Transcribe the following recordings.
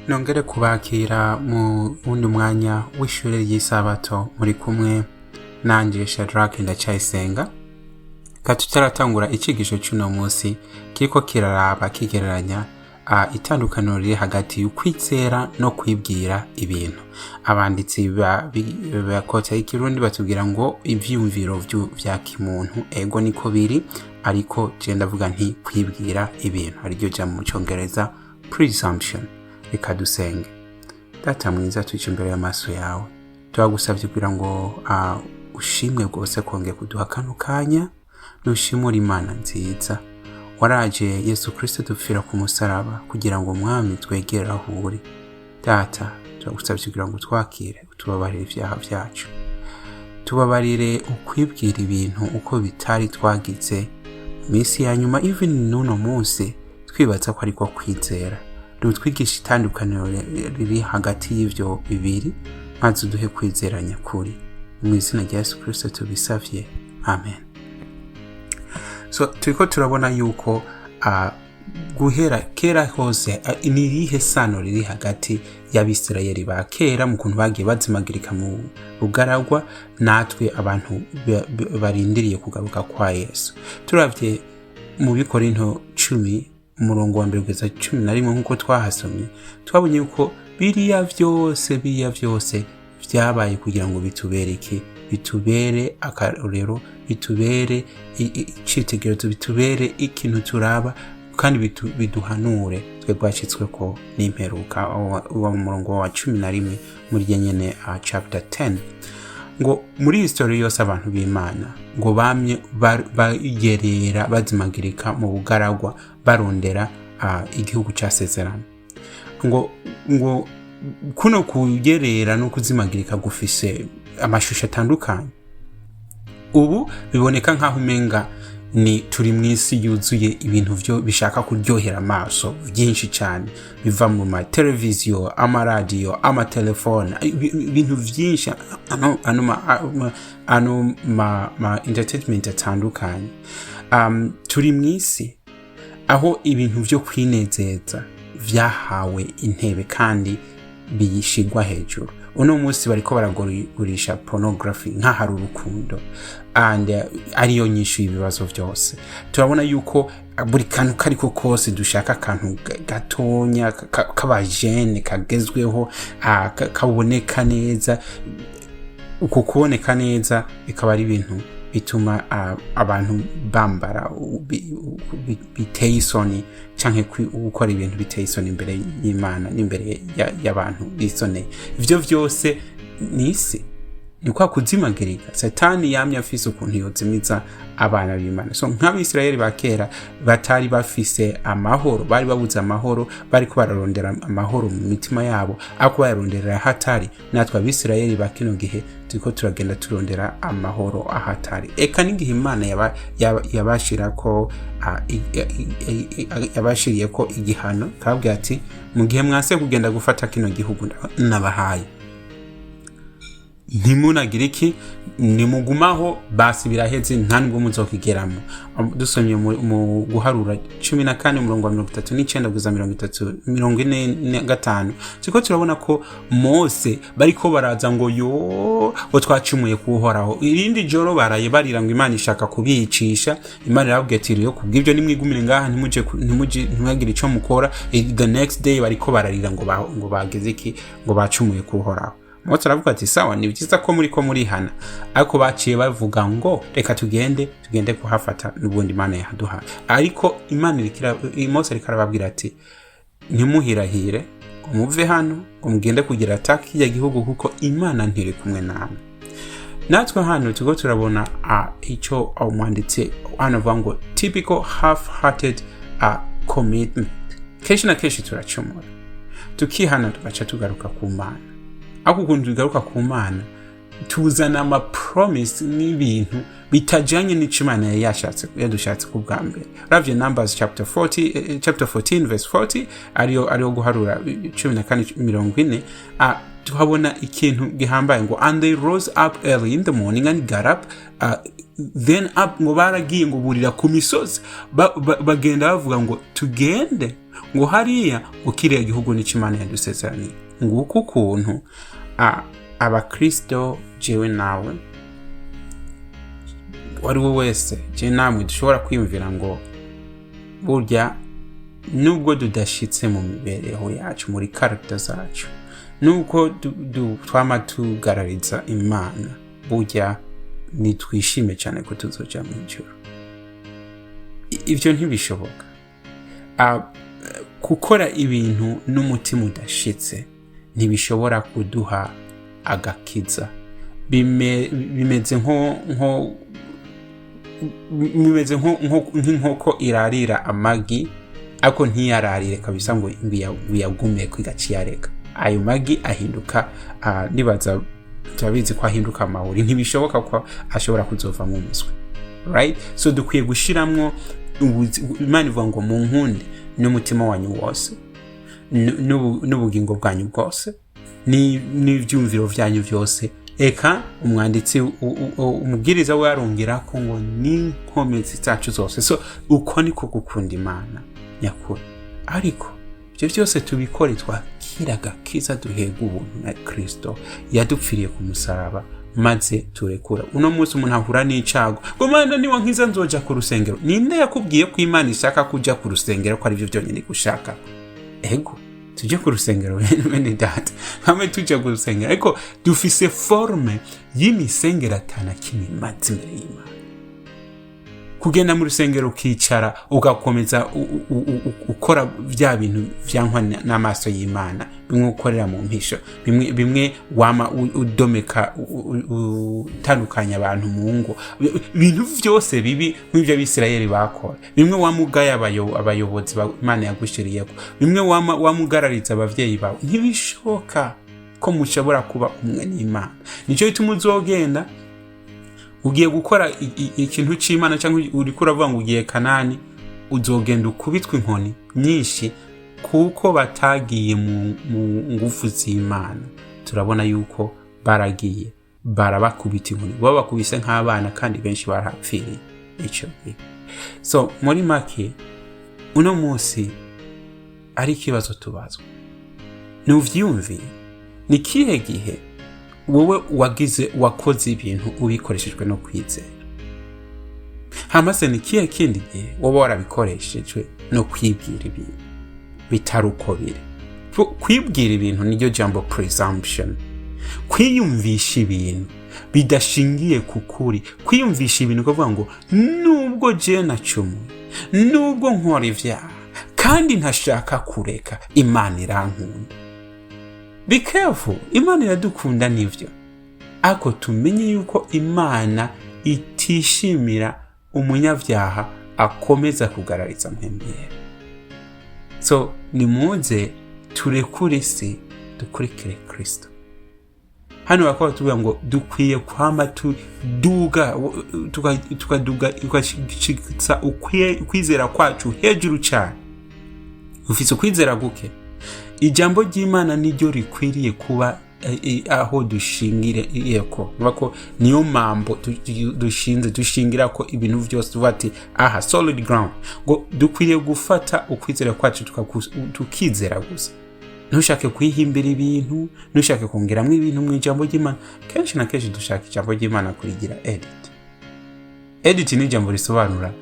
Nongere kubakira mu wundi mwanya w'ishure ry'Isabato. Muri kumwe nanje Shadrack Ndacyayisenga. Ka tutaratangura icigisho c'uno munsi kiriko kiraraba kigereranya itandukaniro riri hagati y'ukwizera no kwibwira ibintu. Abanditsi bakota ikirundi batubwira ngo ivyiyumviro vya kimuntu. Ego, niko biri, ariko je ndavuga nti kwibwira ibintu, ariryo jambo mu Congereza presumption. Reka dusenge. Data mwiza, twica imbere y'amaso yawe, turagusabye kugira ngo ushimwe rwose kongeye kuduha kano kanya. Nushimure Imana nziza, waraje Yesu Kristo dupfira ku musaraba kugira ngo, Mwami, twegere aho uri. Data, turagusabye kugira ngo utwakire, utubabarire ibyaha byacu, tubabarire ukwibwira ibintu uko bitari twagize mu minsi ya nyuma, even n'uno munsi twibaza ko ariko kwizera. Nutwigisha itandukaniro riri hagati y'ivyo bibiri, maze uduhe kwizera nyakuri. Mu izina rya Yesu Kristo tubisavye, amen. So turiko turabona yuko guhera kera hose, ni irihe sano riri hagati y'Abisirayeli ba kera mu kuntu bagiye bazimagirika mu bugaragwa natwe abantu barindiriye kugaruka kwa Yesu? Turavye mu Bikorinto 10, umurongo wa 1 kugeza 11, nk'uko twahasomye, twabonye yuko biriya vyose vyabaye kugira ngo bitubere iki? Bitubere akarorero, bitubere icitegererezo, bitubere ikintu turaba kandi biduhanure twe bwacitswe ko n'imperuka. Uwa mu murongo wa 11 muri rya nyene chapter 10, ngo muri history yose abantu b'Imana ngo bamye bayerera, bazimagirika mu bugaragwa, barondera igihugu casezerano. Ngo kuno kuyerera no kuzimagirika gufise amashusho atandukanye. Ubu biboneka nk'aho umenga ni turi mu isi yuzuye ibintu byo bishaka kuryohera amaso byinshi cyane, biva mu mateleviziyo, amaradiyo, amatelefone, ibintu byinshi, ano ma entertainment atandukanye. Turi mu isi aho ibintu byo kwinezeza vyahawe intebe kandi biyishigwa hejuru. Uno munsi bariko baragurisha pornography nk'ahari urukundo and ariyo nyishu y'ibibazo byose. Turabona yuko buri kantu kariko kose dushaka akantu gatonya k'abajene kagezweho, kaboneka neza. Uko kuboneka neza bikaba ari ibintu bituma abantu bambara biteye isoni canke gukora ibintu biteye isoni imbere y'Imana n'imbere y'abantu bisoneye. Ivyo vyose ni isi, ni kwa kuzimagirika. Satani yamye afise ukuntu yozimiza abana b'Imana. So nk'Abisirayeli ba kera batari bafise amahoro, bari babuze amahoro, bariko bararondera amahoro mu mitima yabo ariko bayaronderera ahatari. Natwe Abisirayeli ba kino gihe turiko turagenda turondera amahoro ahatari. Eka n'igihe Imana yabashirako, yabashiriyeko igihano, ikababwira ati: "Mu gihe mwanse kugenda gufata kino gihugu nabahaye, ntimunagire iki, nimugumaho basi biraheze, nta nubwo muzokigeramo." Dusomye mu Guharura 14, umurongo wa 39 kugeza 30, 45, turiko turabona ko Mose bariko baraza ngo: "Yo, ngo twacumuye kuhoraho." Irindi joro baraye barira ngo Imana ishaka kubicisha. Imana irababwira ati: "Rero kubw'ibyo nimwigumire ngaha, ntimuje, ntimwagire ico mukora." The next day bariko bararira ngo bageze iki, ngo bacumuye kuhoraho. Mose aravuga ati: "Sawa, ni byiza ko muri ko murihana." Ariko baciye bavuga ngo: "Reka tugende kuhafata, n'ubundi Imana yahaduhaye." Ariko Imana Mose ariko arababwira ati: "Ntimuhirahire ngo muve hano ngo mugende kugira attack kirya gihugu, kuko Imana ntiri kumwe namwe." Natwe hano turiko turabona ico umwanditsi hano avuga ngo typical half hearted commitment. Kenshi na kenshi turacumura, tukihana, tugaca tugaruka ku Mana. Ariko ukuntu tugaruka ku Mana, tuzana ama promise n'ibintu bitajanye n'ico Imana yari yashatse, yadushatse ku bwa mbere. Uravye Numbers chapter 40, chapter 14 verse 40, ariyo Guharura 14 40, tuhabona ikintu gihambaye ngo: "And they rose up early in the morning and got up then up." Ngo baragiye ngo burira ku misozi, bagenda bavuga ngo tugende. Ngo hariya, ngo kiriya gihugu nico Imana yadusezeraniye. Nguko ukuntu abakristo, jewe nawe, uwo ari we wese, jewe namwe, dushobora kwiyumvira ngo burya nubwo tudashitse mu mibereho yacu, muri character zacu, nubwo twama tugarariza Imana, burya nitwishime cyane ko tuzoja mu ijuru. Ibyo ntibishoboka. Gukora ibintu n'umutima udashitse ntibishobora kuduha agakiza. Bimeze nk'inkoko irarira amagi, ariko ntiyararire kabisa ngo iyagume ko igaca iyareka. Ayo magi ahinduka, nibaza turabizi ko ahinduka amahuri. Ntibishoboka ko ashobora kuzovamo umuswi, right? So dukwiye gushiramwo Imana ivuga ngo munkunde n'umutima wanyu wose, n'ubugingo bwanyu bwose, n'ivyumviro vyanyu byose. Eka umwanditsi, umubwiriza we arongera ko ngo n'inkomezi zacu zose. So uko niko gukunda Imana nyakuri. Ariko ibyo byose tubikore twakira agakiza, duhega ubuntu na Kristo yadupfiriye ku musaraba, maze turekura. Uno munsi umuntu ahura n'icago ngo "Mana, niba nkiza nzoja ku rusengero." Ninde yakubwiye ko Imana ishaka kuja ku rusengero, ko aribyo byonyine gushaka? Ego, tujye ku rusengero, bene data, hamwe tujya ku rusengero, ariko dufise forme y'imisengero atana kimwe imaze imbere y'Imana. Kugenda mu rusengero ukicara, ugakomeza ukora bya bintu vyankwa n'amaso y'Imana, bimwe ukorera mu mpisho, bimwe wama udomeka, utandukanya abantu mu ngo, ibintu vyose bibi nk'ivyo Abisirayeli bakora, bimwe wama ugaya abayobozi Imana yagushiriyeko, bimwe wama ugarariza abavyeyi bawe. Ntibishoboka ko mushobora kuba umwe n'Imana. Nico gituma uzogenda ugiye gukora ikintu c'Imana, cyangwa uriko uravuga ngo ugiye Kanani, uzogenda ukubitwa inkoni nyinshi, kuko batagiye mu ngufu z'Imana. Turabona yuko baragiye barabakubita inkoni, babakubise nk'abana, kandi benshi barahapfiriye ico gihe. So muri make, uno munsi ari ikibazo tubazwa: nuvyiyumviye, ni kihe gihe wowe wagize, wakoze ibintu ubikoreshejwe no kwizera? Hama se ni kihe kindi gihe woba warabikoreshejwe no kwibwira ibintu bitari uko biri? Kwibwira ibintu niryo jambo presumption, kwiyumvisha ibintu bidashingiye ku kuri, kwiyumvisha ibintu ukavuga ngo nubwo je nacumuye, nubwo nkora ivyaha kandi ntashaka kureka, Imana irankunda. Be careful. Imana iradukunda nivyo, ariko tumenye yuko Imana itishimira umunyabyaha akomeza kugarariza mpembera. So nimuze turekure isi, dukurikire Kristo. Hano bakaba batubwira ngo dukwiye kwama tuduga, tukaduga, tugashitsa ukwizera kwacu hejuru cyane. Ufise ukwizera guke, ijambo ry'Imana niryo rikwiriye kuba aho dushingire ko ko niyo mambo dushinze, dushingira ko ibintu byose, tuvuga ati aha solid ground. Ngo dukwiriye gufata ukwizera kwacu, tukizera gusa. Ntushake kwihimbira ibintu, ntushake kongeramo ibintu mu ijambo ry'Imana. Kenshi na kenshi dushaka ijambo ry'Imana kurigira edit. Edit ni ijambo risobanura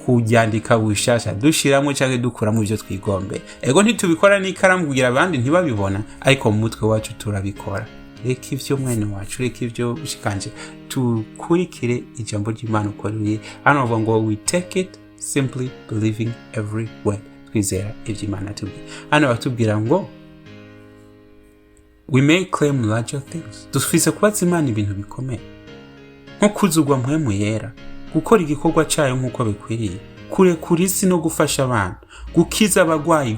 kuryandika bushasha, dushiramo cyangwa dukuramo ibyo twigombe. Ego, ntitubikora n'ikaramu kugira abandi ntibabibona, ariko mu mutwe wacu turabikora. Reka ibyo, mwene wacu, reka ibyo bishikanje, tukurikire ijambo ry'Imana uko riri. Hano bavuga ngo we take it simply believing every word, twizera ibyo Imana tubwira. Hano batubwira ngo we may claim larger things, dufise kubaza Imana ibintu bikomeye, nko kuzugwa Mpwemu Yera, gukora igikorwa cyayo nk'uko bikwiriye, kurekura isi no gufasha abana, gukiza abagwayi,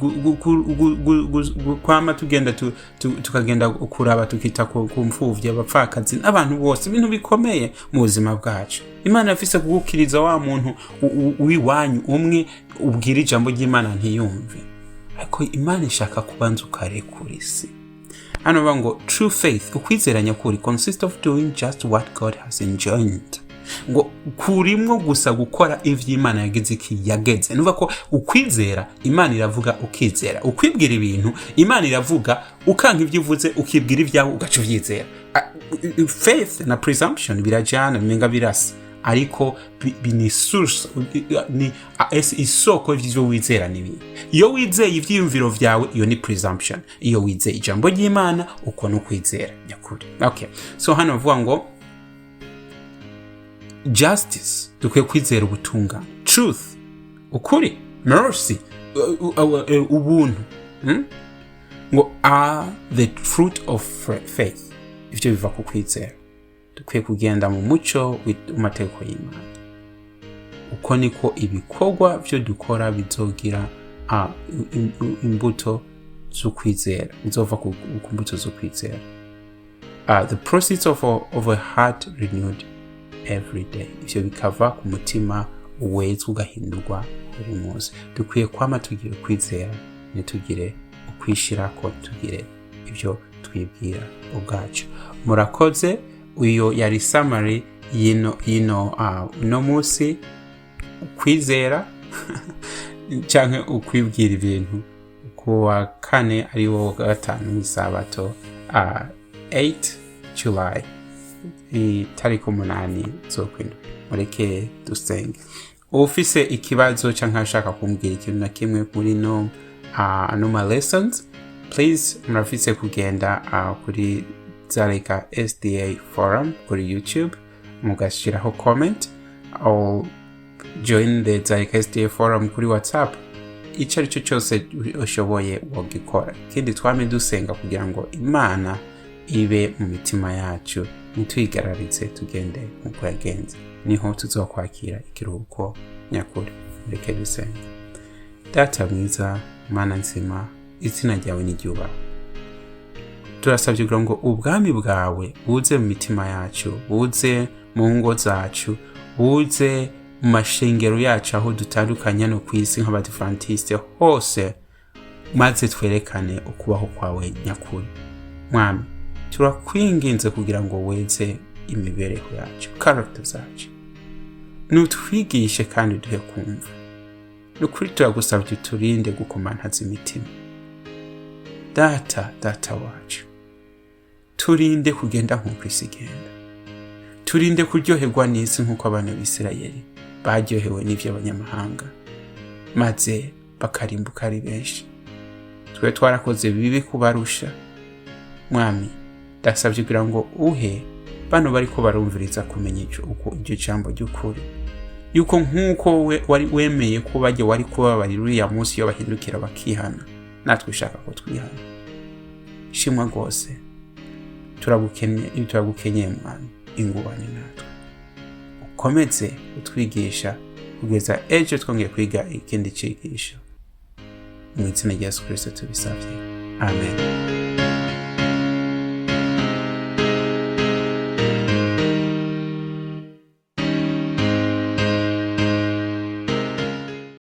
kwama tugenda tukagenda kuraba, tukita ku mfuvyi, abapfakazi n'abantu bose. Ibintu bikomeye mu buzima bwacu. Imana yafise kugukiriza wa muntu w'iwanyu umwe ubwira ijambo ry'Imana ntiyumve, ariko Imana ishaka kubanza ukarekura isi. Hano bavuga ngo true faith, ukwizera nyakuri, consist of doing just what God has enjoined. Ngo kurimwo gusa gukora ivy'Imana yagize iki, yageze. Nuvuga ko ukwizera, Imana iravuga ukizera. Ukwibwira ibintu, Imana iravuga ukanka ivyo ivuze, ukibwira ibyawe, ugaca uvyizera. Faith na presumption birajana, bimenga birasa, ariko ni source, ni isoko y'ivyo wizera. Ni iyo wizeye ivyiyumviro vyawe, iyo ni presumption. Iyo wizeye ijambo ry'Imana, uko ni ukwizera nyakuri. Okay, so hano bavuga ngo justice, dukwiye kwizera ubutungane, truth, ukuri, mercy, ubuntu, Ngo are the fruit of faith. Ivyo biva ku kwizera. Dukwiye kugenda mu muco w'amategeko y'Imana. Uko niko ibikorwa vyo dukora bizogira imbuto z'ukwizera, bizova ku mbuto z'ukwizera. The proceeds of a heart renewed every day. Ivyo bikava ku mutima wezwa ugahindurwa buri munsi. Dukwiye kwama tugira ukwizera, ntitugire ukwishirako, tugire ibyo twibwira ubwacu. Murakoze. Uyo yari summary yino uno munsi, ukwizera canke ukwibwira ibintu, ku wa kane ari wo gatanu w'isabato, 8 July, itariki 8 z'ukwindwi. Mureke dusenge. Ufise ikibazo canke ashaka kumbwira ikintu na kimwe muri no ano ma lessons, please murafise kugenda kuri Zareka SDA forum kuri YouTube, mugashiraho comment, or join the Zareka SDA forum kuri WhatsApp. Icyo ari cyo cyose ushoboye wagikora. Ikindi, twame dusenga kugira ngo Imana ibe mu mitima yacu, ntitwigararize, tugende nk'uko yagenze, niho tuzokwakira ikiruhuko nyakuri. Reke dusenge. Data mwiza, Mana nzima, izina ryawe niryubahwe. Turasabye kugira ngo ubwami bwawe buze mu mitima yacu, buze mu ngo zacu, buze mu mashengero yacu aho dutandukanye no ku isi nk'abadivantisite hose, maze twerekane ukubaho kwawe nyakuri. Mwami, turakwinginze kugira ngo weze imibereho yacu, character zacu, nutwigishe kandi uduhe kumva. Ni ukuri turagusabye uturinde gukomantaza imitima. Data, Data wacu, turinde kugenda nk'uko isi igenda, turinde kuryoherwa n'isi nk'uko abana b'Isirayeli baryohewe n'ivy'abanyamahanga maze bakarimbuka ari benshi. Twe twarakoze bibi kubarusha. Mwami, ndasabye kugira ngo uhe bano bariko barumviriza kumenya ico uko iryo jambo ry'ukuri, yuko nk'uko we wari wemeye ko bajya wari kubabarira uriya munsi iyo bahindukira bakihana, natwe ushaka ko twihana. Shimwa rwose. Turagukenye, turagukenyeye Mwami, ingubane natwe, ukomeze utwigisha kugeza ejo twongeye kwiga ikindi cigisho. Mu izina rya Yesu Kristo tubisabye, amen.